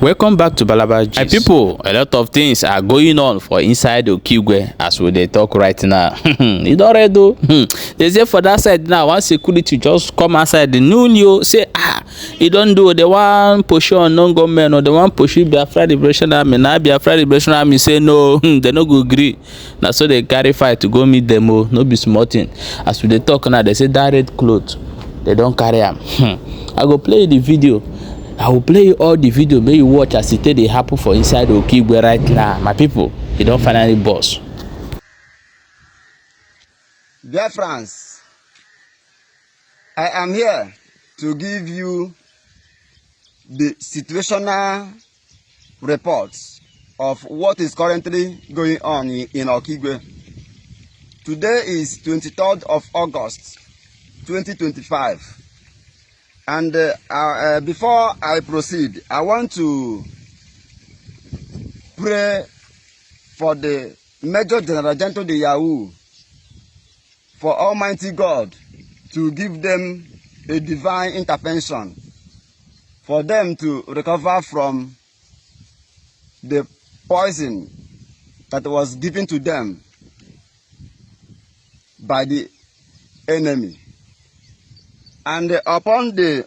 Welcome back to Balaba Gist. My people, a lot of things are going on for inside Okigwe as we dey talk right now. E don red o. They say for that side now, one security just come outside the newly o say, ah, e don do. They wan pursue unknown gunmen or they wan pursue Biafra Liberation Army. Na Biafra Liberation Army say no, they no go gree. Na so they carry fight to go meet them o. No be small thing. As we dey talk now, they say that red cloth, they don carry am. I go play the video. I will play you all the video make you watch as e take dey happen for inside Okigwe right now. My people, e don finally burst. Dear friends, I am here to give you the situational reports of what is currently going on in Okigwe. Today is 23rd of August, 2025. And before I proceed, I want to pray for the Major General Gentle de Yahoo, for Almighty God to give them a divine intervention, for them to recover from the poison that was given to them by the enemy. And upon the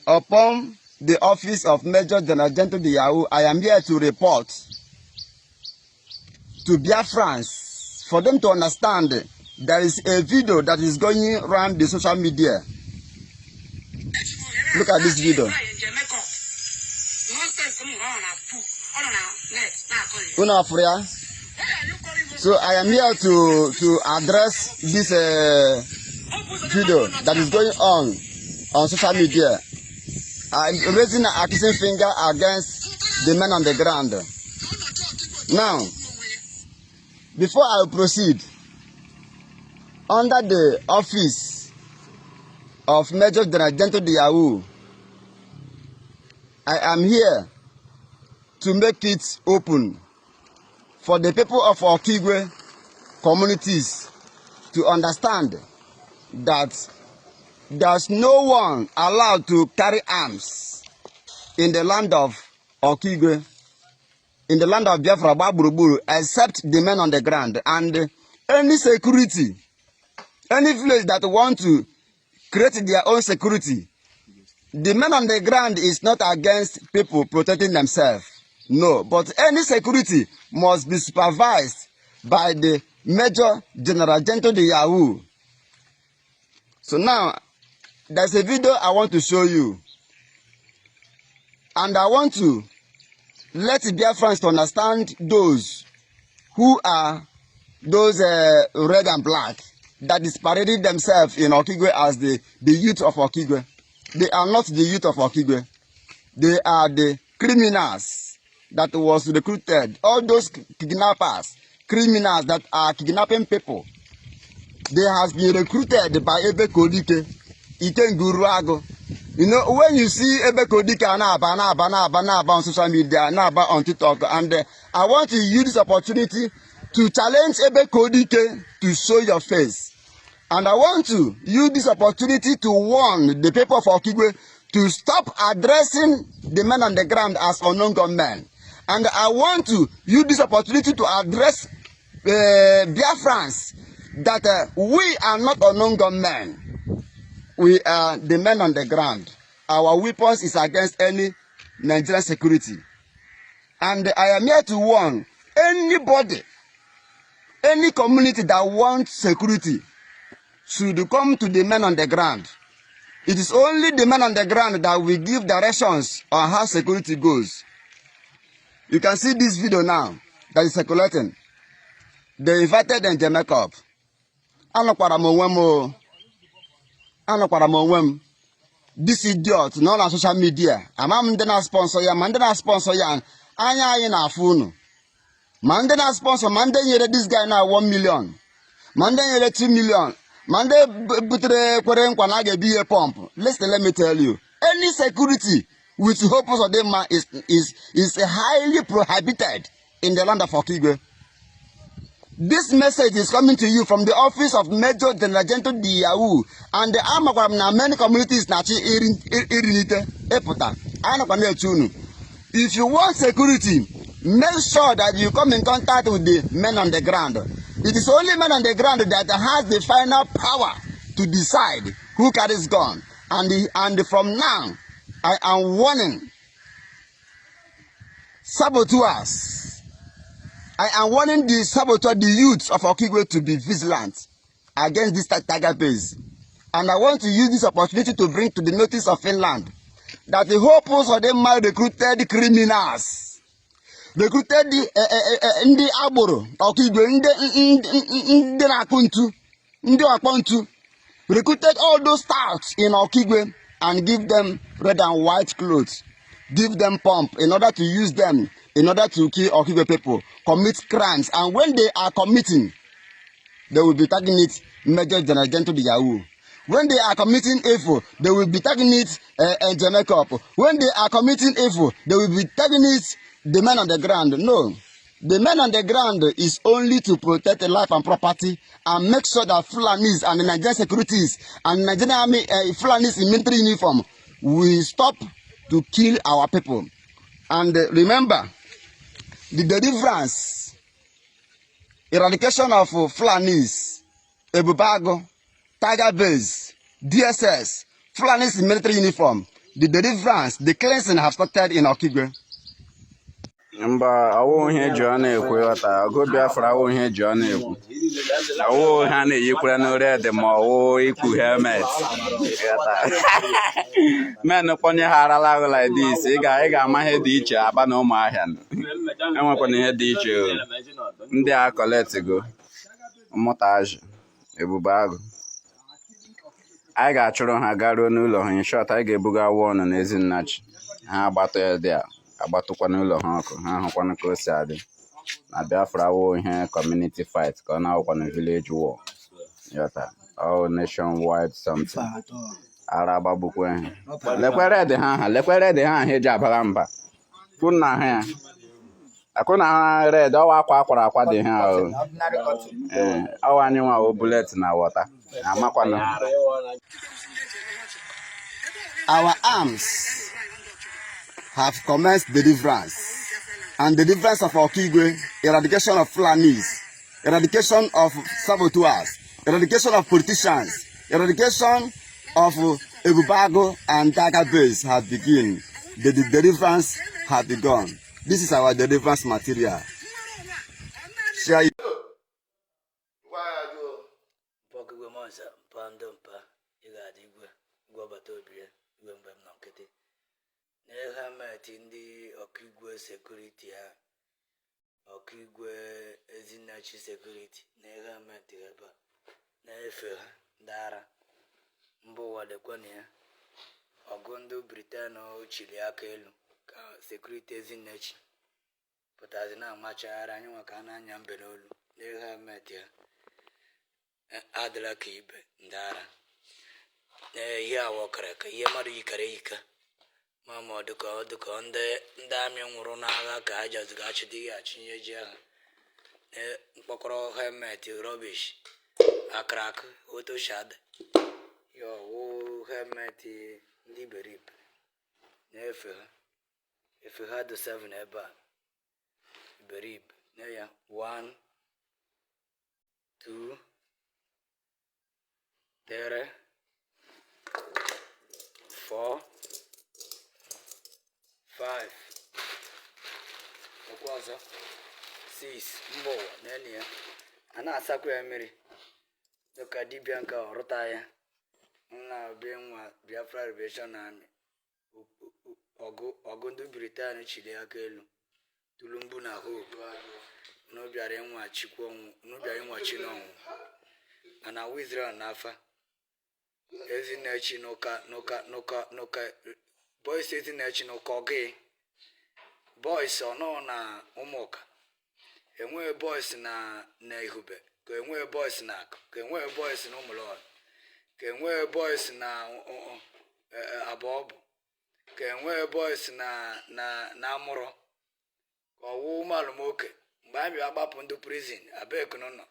office of Major General Gentle de Yahoo, I am here to report to Biafrans for them to understand there is a video that is going around the social media. Look at this video. Nonsense m hụrụ na book ọ nọ na net na-akọ ya. Unu afụrụ ya? So I am here to address this video that is going on social media. I'm raising an accusing finger against the men on the ground. Now, before I proceed, under the office of Major General Gentle de Yahoo, I am here to make it open for the people of Okigwe communities to understand that there's no one allowed to carry arms in the land of Okigwe, in the land of Biafra gba gburugburu, except the men on the ground. And any security, any village that want to create their own security, the men on the ground is not against people protecting themselves. No, but any security must be supervised by the Major General Gentle de Yahoo. So now, there's a video I want to show you. And I want to let Biafrans to understand those who are those red and black that is parading themselves in Okigwe as the youth of Okigwe. They are not the youth of Okigwe. They are the criminals that was recruited. All those kidnappers, criminals that are kidnapping people. They has been recruited by Ebe Kodike, Ikenguruago. When you see Ebe Kodike na-aba na-aba na-aba na-aba on social media, na-aba on TikTok, and I want to use this opportunity to challenge Ebe Kodike to show your face. And I want to use this opportunity to warn the people of Okigwe to stop addressing the men on the ground as unknown gunmen. And I want to use this opportunity to address Biafrans that we are not unknown gunmen. We are the men on the ground. Our weapons is against any Nigerian security. And I am here to warn anybody, any community that wants security should come to the men on the ground. It is only the men on the ground that will give directions on how security goes. You can see this video now that is circulating. They invited them to make up. Anọkwara m onwe m o. Anọkwara m onwe m. This idiot nọ na social media. Ama m ndị na-sponsor ya, ma ndị na-sponsor ya, anya anyị na-afụ unu. Ma ndị na-sponsor, ma ndị nyere this guy na 1 million, ma ndị nyere 2 million, ma ndị butere kwere nkwa na a ga-ebi ihe pump. Listen, let me tell you, any security with Hope Uzodinma is highly prohibited in the land of Okigwe. This message is coming to you from the office of Major General Gentle Diyawu, and amakwara m na many communities na-achị irinite ịpụta. Anakwa na-eche unu. If you want security, make sure that you come in contact with the men on the ground. It is only men on the ground that has the final power to decide who carries gun. And from now, I am warning saboteurs. I am warning the saboteur, the youths of Okigwe, to be vigilant against this Tiger Base. And I want to use this opportunity to bring to the notice of Finland that the whole post of them recruited criminals, recruited the ndị agboro Okigwe, ndị na-akụ ntu, ndị ọkpọ ntu, recruited all those touts in Okigwe and give them red and white clothes, give them pump in order to use them in order to kill Okigwe people, commit crimes. And when they are committing, they will be tagging it Major General Gentle the Yahoo. When they are committing evil, they will be tagging it Jamaica. When they are committing evil, they will be tagging it the men on the ground. No. The men on the ground is only to protect the life and property and make sure that Fulanis and the Nigerian securities and Nigerian army, Fulanis in military uniform, will stop to kill our people. And remember, the deliverance, eradication of Fulanis, Ebubeagu, Tiger Base, DSS, Fulanis in military uniform, the deliverance, the cleansing have started in Okigwe. Mba, ọwụ ihe eji ọnụ ekwu. Ịghọta, ọgụ Biafra awụ ihe eji ọnụ ekwu, ọwụ ihe a na-eyikwara na red ma ọwụ ikpu helmet. Ịghọta, men kpọnye ha arala ahụ like this, ị ga-ama ihe dị iche. Aba na Ụmụahịa enwekwana ihe dị iche o. Ndị a collectigo mmụtaji Ebube Agụ, anyị ga-achụrụ ha garuo n'ụlọ ha. In short, anyị ga-ebuga awụ ọnụ n'Ezinnachi ha agbatụ ya dị a agbatụkwa n'ụlọ ha ọkụ, ha hụkwanụ ka o si adị na Biafra wụ ihe community fight ka ọ na-awụkwanụ village war. Yọta, all nation wide something. Ara agbagbukwe ha. Lekwe red ha, ha lekwe red ha ahụ eji abara mba kwụ na ha ya akụ na ha red ọwa akwa akwara akwa dị ha o. Ee, ọwa anyị nwa wo bullet na water amakwanụ. Our arms have commenced deliverance, and deliverance of Okigwe, eradication of Fulanis, eradication of saboteurs, eradication of politicians, eradication of Ebubeagu and Tiger Base have begun. The deliverance have begun. This is our deliverance material. Share it. Mpa Okigwe Monsa, mpa ndị mpa, ị ga-adị igwe igwe ọbata obi ya igwe mgbe m nọ nkịtị na helmet ndị Ọkigwe security ha, Ọkigwe Ezinnachi security na helmet ha ebe a na-efe ha. Ndị ara mba ụwa, lekwana ya. Ọgụ ndị Britain chili aka elu ka security Ezinnachi pụtazi na-amachagharị anyị nwa ka a na-anya mbe n'olu na helmet ha adịla ka ibe ndị ara. Ee, ihe awa ọkara ka ihe mmadụ yikara eyika ma ọ dịka ndị amị nwụrụ n'agha ka ha jaziga achịdịghị achịnye ji agha. Ee, mkpọkọrọ helmet rubbish akara akụ otoshad ya ọwụ helmet ndị iberibe na-efe ha, efe ha dị 7 ebe a iberibe na ya 1, 2, 3, 4, 5, okwu ọzọ 6. Mba ụwa, n'elu ya a na-asakwa ya mmiri dịka dibịa nke ọrụta ya nna be nwa Biafra Liberation Army. Ọgụ ọgụ ndị Britain chiri aka elu Tulumbu na Hope unu bịara ịnwachikwa ọnwụ, unu bịara ịnwachi n'ọnwụ mana awụ Israel n'afa Ezinnechi n'ụka n'ụka n'ụka n'ụka boys Ezinnechi n'ụka ọgị boys ọnọ na Ụmụka enweghị boys na Ihube ka enweghị boys na Akụ ka enweghị boys na Ụmụlọrụ ka enweghị boys na Abọbụ ka enweghị boys na Amụrọ ka ọwụ ụmụalụmoke mgbe anyị bịa gbapụ ndị prison abekunu nọ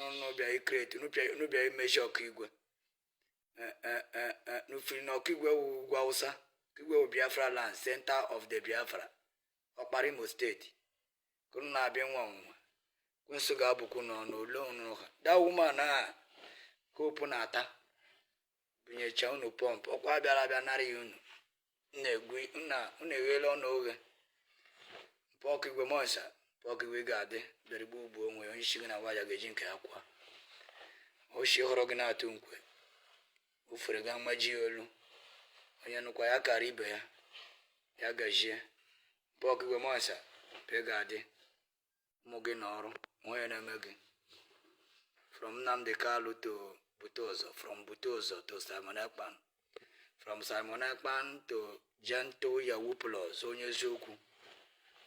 unu bịa icreate unu bịa imechi Ọkigwe nufiri na Ọkigwe wụ ugwu Awụsa. Okigwe bụ Biafra land, center of the Biafra, ọkpara Imo steeti. Ka unu na-abịa nwa ọnwụnwa, kwensụ ga-abụkwu n'ọnụ ole unu ha. That woman a hope na-ata bunyecha unu pọmpụ ọkwa bịara abịa nara ya unu na-egwu unu eghela ọnụ oghe. Mpa Okigwe Monsa, mpa Okigwe ga-adị bịara igbu ugbu onwe ya. Onye isi gị na waya ga-eji nke ya kwa oshi hụrụ gị na-atụ nkwe ofere ga mmaji ya olu. Onye nụkwa ya kara ibe ya, ya gajie. Mpa Okigwe Monsa, mpa ga-adị ụmụ gị n'ọrụ onye na-eme gị. From Nnamdi Kanu to Bute Ụzọ, from Bute Ụzọ to Simon Ekpa, from Simon Ekpa to Gentle Yahoo Plus, onye eziokwu.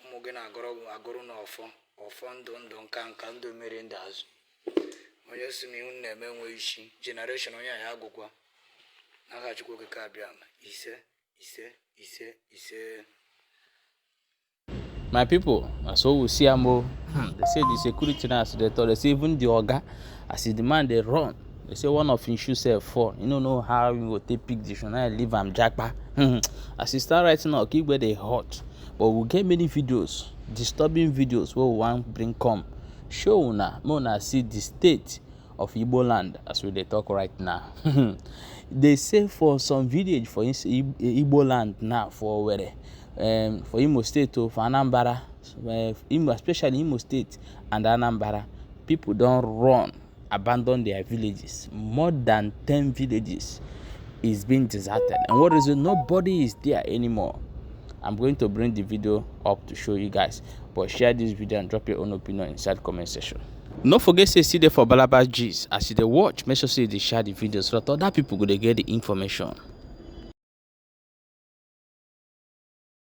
Ụmụ gị na-agụrụ agụrụ n'ọfọ ọfọ ndụ ndụ nka nka ndụ mmiri ndụ azụ. Onye si na ihu na-eme nwe isi generation onye a ya agwụkwa n'aha Chukwu Okike Abịama. Ise, ise, ise, ise. My people, na so we see am o. They say the security now, as they talk, they say even the oga, as the man dey run, they say one of him shoe sef fall. You no know how you go take pick the shoe, now leave am japa. As e stand right now, Okigwe dey hot, but we get many videos, disturbing videos wey we wan bring come show una, make una see the state of Igbo land as we dey talk right now. They say for some village for Igbo land now, for Owerri, for Imo State o, for Anambra, Imo, especially Imo State and Anambra, people don run, abandon their villages. More than 10 villages is being deserted. And what is it? Nobody is there anymore. I'm going to bring the video up to show you guys. But share this video and drop your own opinion inside comment section. No forget say still dey for Balabas Gist. As you dey watch, make sure say you dey share the video so that other people go dey get the information.